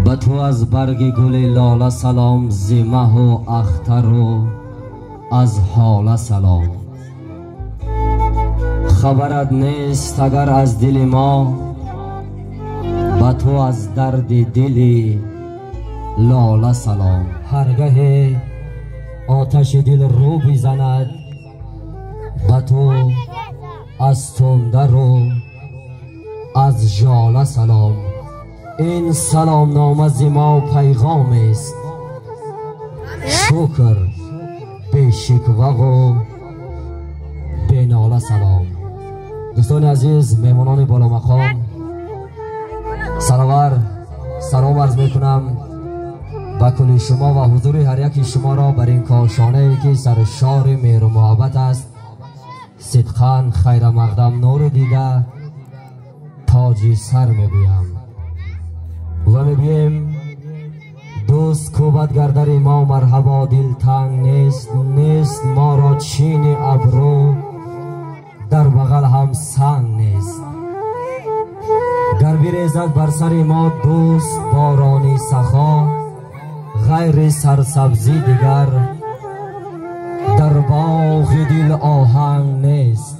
Ба ту аз барги гули лола салом, зи маҳу ахтару аз ҳола салом. Хабарат нест агар аз дили мо, ба ту аз дарди дили лола салом. Ҳаргаҳе оташи дил рӯ бизанад, ба ту аз тундару аз жола салом. Ин саломнома зи мо пайғомест, шукр бешикваву бенола салом. Дӯстони азиз, меҳмонони боломақом, саровар салом арз мекунам ба кулли шумо ва ҳузури ҳар яки шуморо бар ин кошонае ки саршори меҳру муҳаббат аст. Сидқан хайрамақдам, нури дида, тоҷи сар мегӯям ва мегӯем: дӯст кӯбад гардари мо марҳабо, дил танг нест, нест моро чини абрӯ, дар бағал ҳам санг нест. Гар бирезад бар сари мо дӯст борони сахо, ғайри сарсабзӣ дигар дар боғи дил оҳанг нест.